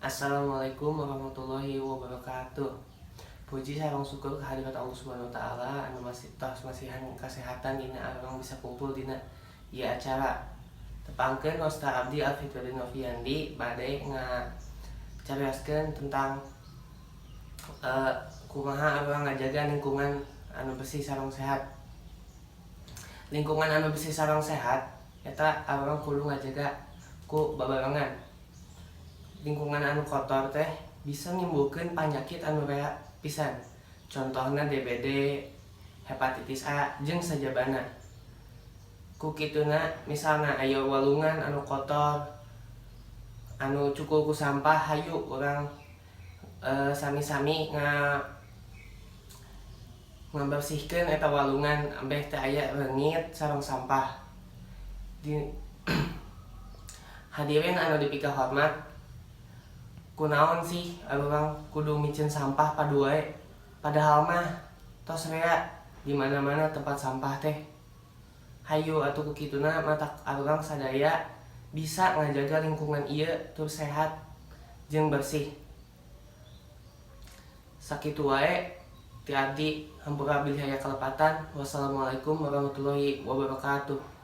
Assalamualaikum warahmatullahi wabarakatuh. Puji sareng syukur kehadirat Allah Subhanahu wa Taala anu masih tos masihan kesehatan dina urang bisa kumpul dina ieu acara. Tepangkeun, wasta abdi Alfitri Noviandi bade ngacarioskeun tentang kumaha urang ngajaga lingkungan anu bersih sareng sehat. Lingkungan anu bersih sareng sehat eta urang kudu ngajaga ku babarengan. Lingkungan anu kotor teh bisa nimbulkeun panyakit anu rea pisan, contohna DBD, hepatitis A, jeung sajabana. Ku kituna, misalna aya walungan anu kotor anu cukul ku sampah, hayu urang sami-sami ngabersihkeun eta walungan ambeh teu aya reungit sareng sampah. Di hadirin anu dipikahormat, kunaon sih urang kudu miceun sampah padu wae, padahal mah tos rea di mana-mana tempat sampah teh? Hayu atuh, ku kituna matak urang sadaya bisa ngajaga lingkungan ieu terus sehat jeung bersih. Sakitu wae ti abdi, hampura bilih aya kalepatan. Wassalamualaikum warahmatullahi wabarakatuh.